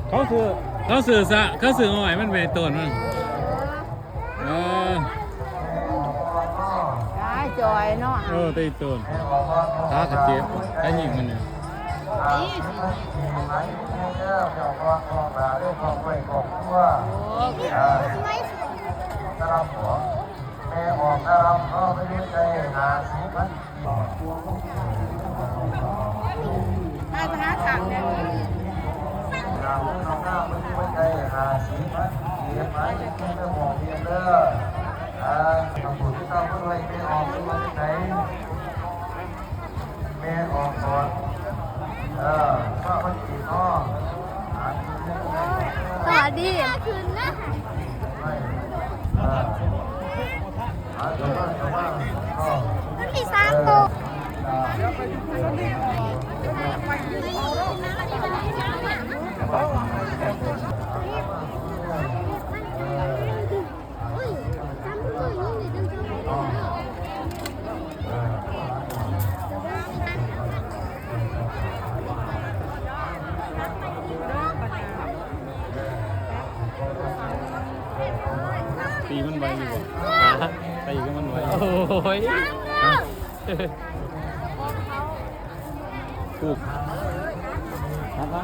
ເຂົາຊື້ ເຂົາຊື້ຊະ ເຂົາຊື້ອ້ອຍມັນໄປຕົ້ນມັນ ເອີ ໄດ້ຈ່ອຍເນາະ ເອີ ໄປຕົ້ນ ຂາກະເຈັບ ຂາຍິງມັນນີ້ ໂອ້ ແມ່ອອກນາລຳເນາະ ໄປເຮັດໄດ້ຫ້າສິບພັນ ມາຫາທາງແດ່ ເອົາເງິນເອົາຄຳເພິ່ນໄປໄດ້ຫ້າສິບພັນ ເກັບໄວ້ ເກັບໄວ້ບອກເພິ່ນເດີ ອ່າ ຄຳເພິ່ນເຈົ້າເພິ່ນໄວ້ໄປອອກເພິ່ນວ່າຈັ່ງໃດ ແມ່ອອກສອນ ເອີ ພາເພິ່ນກິນເນາະ ສະຫວັດດີ ຂຶ້ນນະ ເອີ ມັນມີສາມໂຕ ຕີມັນໄວຢູ່ບໍ່? ຮະ? ຕີກັບມັນໄວຢູ່. ໂອ້ຍ ຮະ? ຖືກ ຮະ?